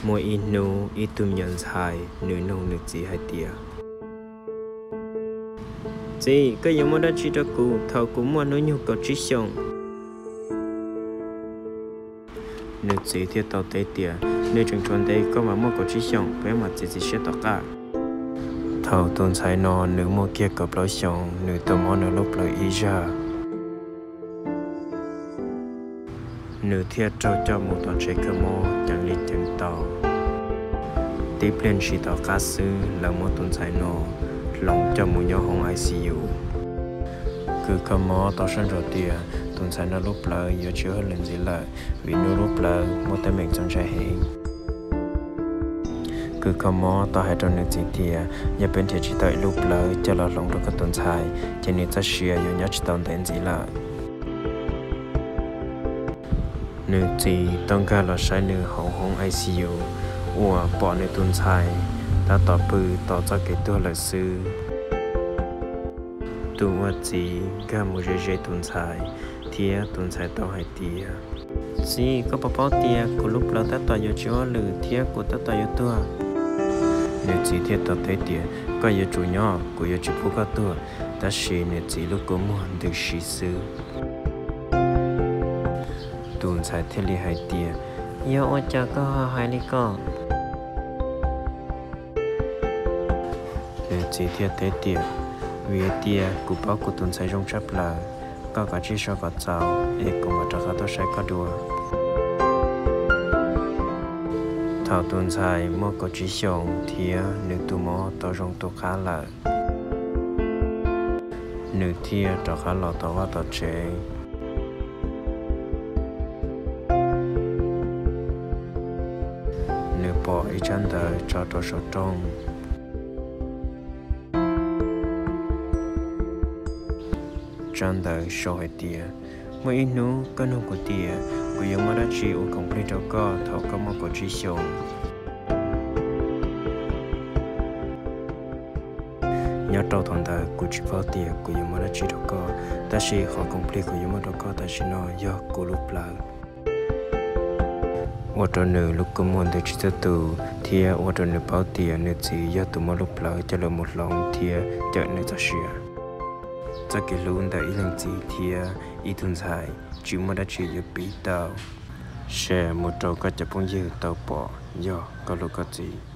Muaj ib hnub ib tug me nyuam ntxhais nws nug nws txiv hais tias, Txiv, koj yuav muab dab tsi rau kuv thaum kuv muaj hnub nyoog kaum tsib xyoos? Nws txiv thiaj tau teb tias, Nws tseem tshuav ntev koj mam muaj kaum tsib xyoos, peb mam txiav txim siab tom qab. Thaum tus ntxhais no nws muaj kiag kaum plaub xyoos, nws tau mob nws lub plawv ib zag. Nws thiaj raug coj mus tom tsev kho mob ceev li ceev tau. Tib pliag ntshis tom qab xwb lawv muab tus ntxhais no hloov coj mus nyob hoob I C U. Kws kho mob tau sab ntsuas tias tus ntxhais no lub plawv yuav tsis ua hauj lwm ntxiv lawm vim nws lub plawv muaj teeb meem txaus ntshai heev. Kws kho mob tau hais rau nws txiv tias yog peb nrhiav tsis tau ib lub plawv coj los hloov rau koj tus ntxhais ces nws txoj sia yuav nyob tsis tau ntev ntxiv lawm. Nws txiv tau nkag los saib nws hauv hoob I C U uas pom nws tus ntxhais tab tom pw tos txoj kev tuag lawm xwb. Tus ua txiv nkag mus ze ze tus ntxhais thiab tus ntxhais tau hais tias, Txiv, koj puas paub tias kuv lub plawv tab tom yuav tsis ua hauj lwm thiab kuv tab tom yuav tuag? Nws txiv thiaj tau teb tias, Koj yuav tsum nyob, kuv yuav tsis pub koj tuag. Tab sis nws txiv lub kua muag ntws si xwb. Tus ntxhais thiaj li hais tias, Yog ua cas koj ho hais li ko? Nws txiv thiaj teb tias, Vim tias kuv paub kuv tus ntxhais zoo tshaj plaws, koj kav tsij so kom txaus es kuv mam rov qab tuaj saib koj dua. Thaum tus ntxhais muaj kaum tsib xyoos thiab nws tus mob tau zoo tu qab lawm, nws thiaj rov qab los tom vaj tom tsev. Nws pom ib tsab ntawv tso rau saum rooj. Tsab ntawv sau hais tias, Muaj ib hnub koj nug kuv tias kuv yuav muab dab tsi ua khoom plig rau koj thaum koj muaj kaum tsib xyoos. Nyob rau thaum ntawd kuv tsis paub tias kuv yuav muab dab tsi rau koj, tab sis qhov khoom plig kuv yuav muab rau koj tam sim no yog kuv lub plawv. Ua rau nws lub kua muag ntws tsis txawj tu, thiab ua rau nws paub tias nws txiv yog tus muab lub plawv coj los mus hloov thiab cawm nws txoj sia. Txoj kev hlub ntawm ib leej txiv thiab ib tug ntxhais tsis muaj dab tsi yuav piv tau. Share mus rau koj cov phooj ywg tau pom yog koj hlub koj txiv.